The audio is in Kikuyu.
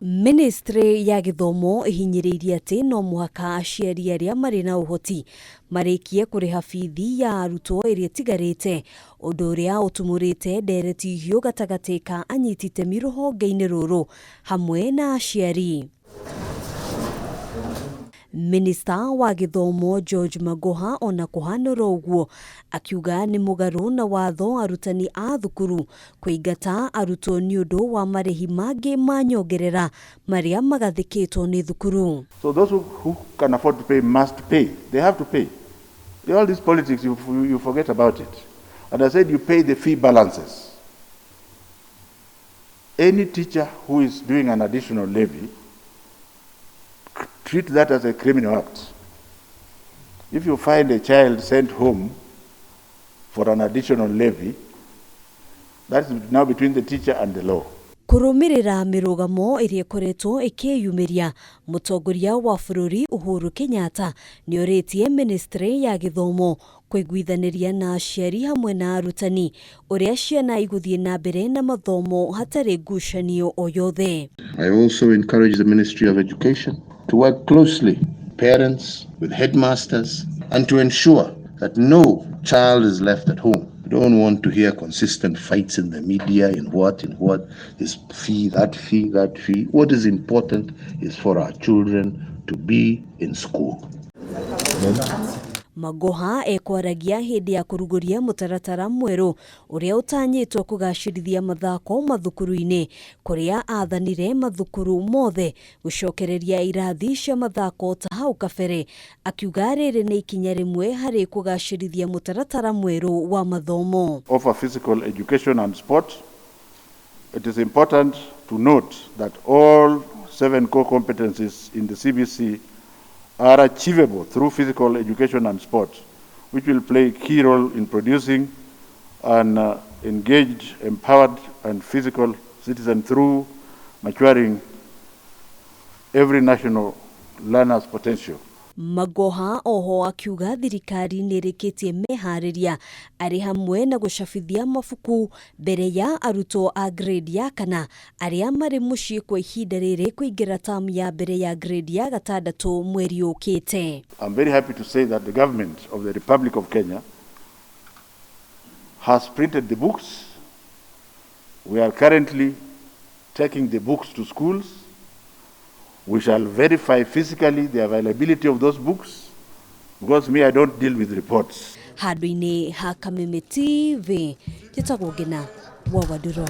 Ministry ya gĩthomo ĩhinyĩrĩirie atĩ no mũhaka aciari arĩa marĩ na ũhoti marĩkie kũrĩha bithi ya arutwo ĩrĩa ĩtigarĩte, ũndũ ũrĩa ũtumũrĩte ndereti hiũ gatagatĩ ka anyiti itemi rũhonge-inĩ rũrũ hamwe na aciari. Minista wa gĩthomo George Magoha ona kũhanũra ũguo akiuga nĩ mũgarũ na watho arutani a thukuru kũingata arutwo nĩ ũndũ wa marĩhi mangĩ ma nyongerera marĩa magathĩkĩtwo nĩ thukuru. So those who can afford to pay must pay. They have to pay. All this politics, you forget about it. And I said you pay the fee balances. Any teacher who is doing an additional levy, treat that as a criminal act. If you find a child sent home for an additional levy, that is now between the teacher and the law. Kũrũmĩrĩra mĩrũgamo ĩrĩa ĩkoretwo ĩkĩyumĩria, mũtongoria wa bũrũri Uhuru Kenyatta nĩorĩtie ministry ya gĩthomo kũiguithanĩria na aciari hamwe na arutani ũrĩa ciana igũthiĩ na mbere na mathomo hatarĩ ngucanio o yothe. I also encourage the Ministry of Education to work closely with parents, with headmasters, and to ensure that no child is left at home. We don't want to hear consistent fights in the media in what, this fee, that fee, that fee. What is important is for our children to be in school. Magoha ekwaragia hĩndĩ ya kũrugũria mũtaratara mwerũ ũrĩa ũtanyĩtwo kũgacĩrithia mathako mathukuru-inĩ, kũrĩa athanire mathukuru mothe gũcokereria irathi cia mathako ta hau kabere, akiuga rĩrĩ nĩ ikinya rĩmwe harĩ kũgacĩrithia mũtaratara mwerũ wa mathomo. Offer physical education and sport. It is important to note that all seven core competencies in the CBC are achievable through physical education and sport, which will play a key role in producing an engaged, empowered, and physical citizen through maturing every national learner's potential. Magoha oho akiuga thirikari nĩ ĩrĩkĩtie meharĩria arĩ hamwe na gũcabithia mabuku mbere ya arutwo a grade ya kana arĩa marĩ mũciĩ kwa ihinda rĩrĩ kũingĩra tamu ya mbere ya grade ya gatandatũ mweri ũkĩte. I'm very happy to say that the government of the Republic of Kenya has printed the books. We are currently taking the books to schools. We shall verify physically the availability of those books, because me, I don't deal with reports. Handũ-inĩ ha Kameme TV, njĩtagwo Ngina wa Wandũrũ.